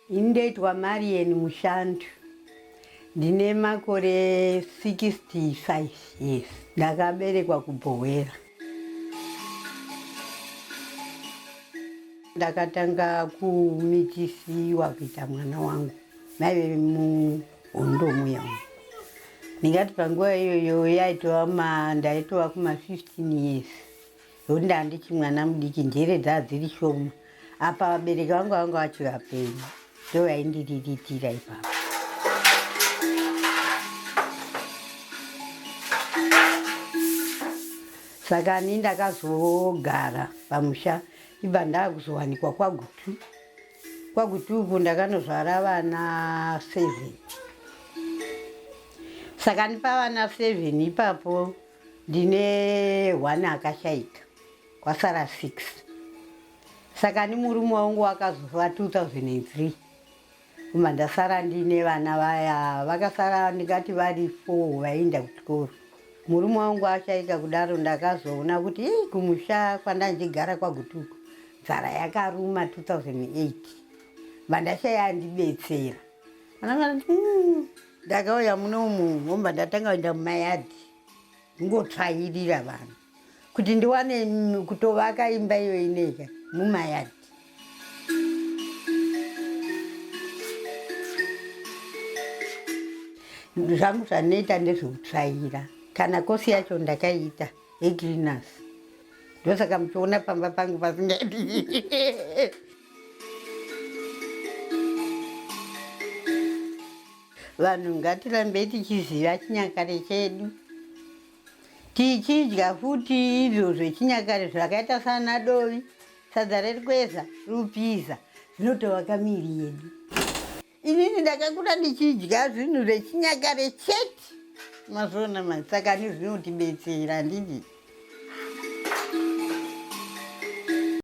Ini ndoitwa Marian Mushandu. Ndine makore 65 years. Ndakaberekwa kuBhowera. Ndakatanga kumitisiwa kuita mwana wangu maive muhondo muya umu. Ndingati panguva iyoyo yaitova ma ndaitova kuma 15 years. Nokuti ndandichi mwana mudiki njere dzaa dziri shoma apa vabereki vangu vanga vachiri vapenyu ndovaindiriritira ipapo. Saka ni ndakazogara pamusha ibva ndakuzowanikwa kwaGutu. KwaGutu uku ndakanozvara vana seven. Saka ndipavana seven ipapo Ndine one akashaika kwasara six saka ni murume wangu wakazofa 2003 kuma ndasara ndine vana vaya vakasara ndingati vari four vaienda kuchikoro murume wangu ashaika kudaro ndakazoona kuti ii kumusha kwandanjigara kwagutuku nzara yakaruma 2008 vandashaya andibetsera hmm, ndakauya munomu ngomba ndatanga kuenda mumayadhi ngotsvairira vanhu kuti ndiwane kutovaka imba iyo ineka mumayadhi zvangu zvandinoita ndezvekutsvaira kana kosi yacho ndakaiita yecleaners ndosaka muchiona pamba pangu pasingadi Vanhu ngatirambei tichiziva chinyakare chedu tichidya futi izvo zvechinyakare zvakaita sana dovi, sadza rerukweza, rupiza zvinotovaka miviri yedu. Inini ndakakura ndichidya zvinhu zvechinyakare chete mazviona manje saka ni zvinotibetsera handiti.